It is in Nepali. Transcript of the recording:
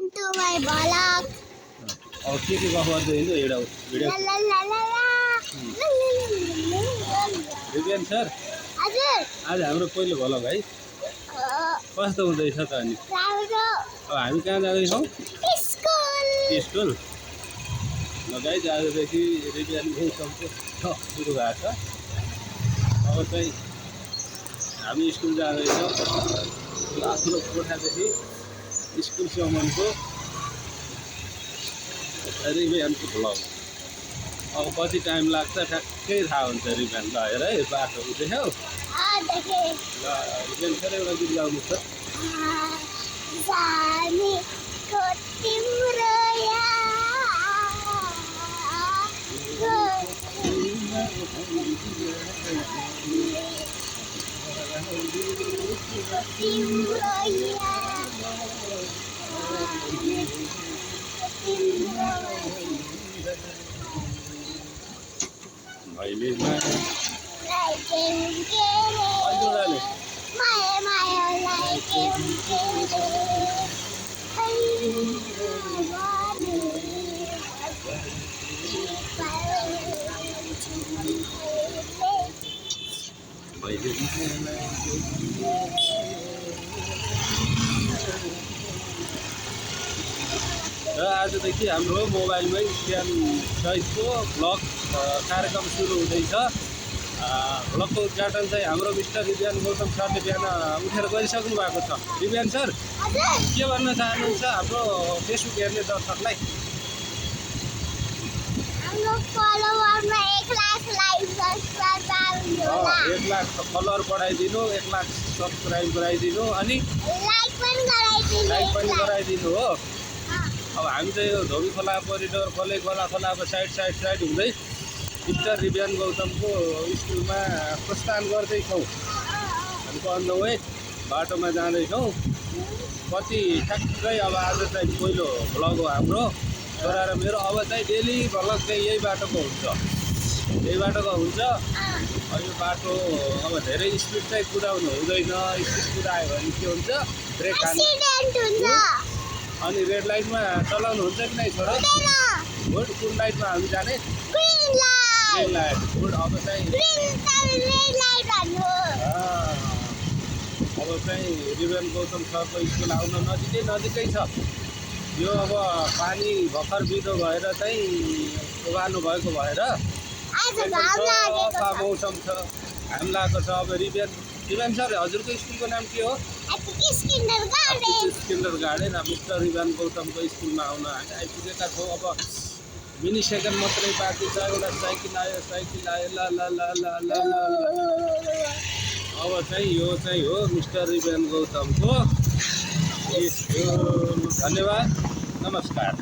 Welcome to my vlog. और के गफ गर्दै हिँड्नु एउटा video La la la la. रिबियन सर हजुर आज हाम्रो पहिलो भ्लग है कस्तो हुँदैछ त अनि राम्रो अब हामी कहाँ जाँदैछौँ स्कुल स्कुल ल गाइज आजदेखि रिबियन सबको सुरु भएको छ अब चाहिँ हामी स्कुल जाँदैछौँ आफ्नो कोठादेखि स्कुलसम्मको रिबियनको भ्लग अब कति टाइम लाग्छ ठ्याक्कै थाहा हुन्छ रिबियनलाई हेर है बाटो देख्यौ देखे ल रिबियन सर एउटा गीत गाउनु छ जानेको तिम्रो मैले र आजदेखि हाम्रो मोबाइलमै स्क्यान सहितको भ्लग कार्यक्रम सुरु हुँदैछ। भ्लगको उद्घाटन चाहिँ हाम्रो मिस्टर रिबियन गौतम सरले बिहान उठेर गरिसक्नु भएको छ। रिबियन सर के भन्न चाहनुहुन्छ हाम्रो फेसबुक हेर्ने दर्शकलाई? एक लाख फलोवर बढाइदिनु, 1 लाख सब्सक्राइब गराइदिनु अनि लाइक पनि गराइदिनु हो। अब हामी चाहिँ यो धोबी खोला कोरिडोर खोलाको साइड हुँदै मिस्टर रिबियन गौतमको स्कुलमा प्रस्थान गर्दैछौँ। अनि अन द वे बाटोमा जाँदैछौँ। कति ठ्याक्कै अब आज चाहिँ पहिलो भ्लग हो हाम्रो छोरा र मेरो। अब चाहिँ डेली भ्लग चाहिँ यही बाटोको हुन्छ। यो बाटो अब धेरै स्पिड चाहिँ कुदाउनु हुँदैन। स्पिड कुदायो भने के हुन्छ ब्रेक हान्नु अनि रेड लाइटमा चलाउनु हुन्छ कि नै छोरा? गुड कुन लाइटमा हामी जाने? Green light good. अब चाहिँ रिबियन गौतम सरको स्कुल आउन नजिकै छ। यो अब पानी भर्खर बिदो भएर चाहिँ उभार्नु भएको भएर मौसम छ, घाम लागेको छ। अब रिबियन सर हजुरको स्कुलको नाम के हो? Kinder garden. मिस्टर रिबियन गौतमको स्कुलमा आउन हामी आइपुगेका छौँ। अब मिनी सेकेन्ड मात्रै बाँकी छ। एउटा साइकल आयो ल अब चाहिँ यो चाहिँ हो मिस्टर रिबियन गौतमको स्कुल। धन्यवाद, नमस्कार।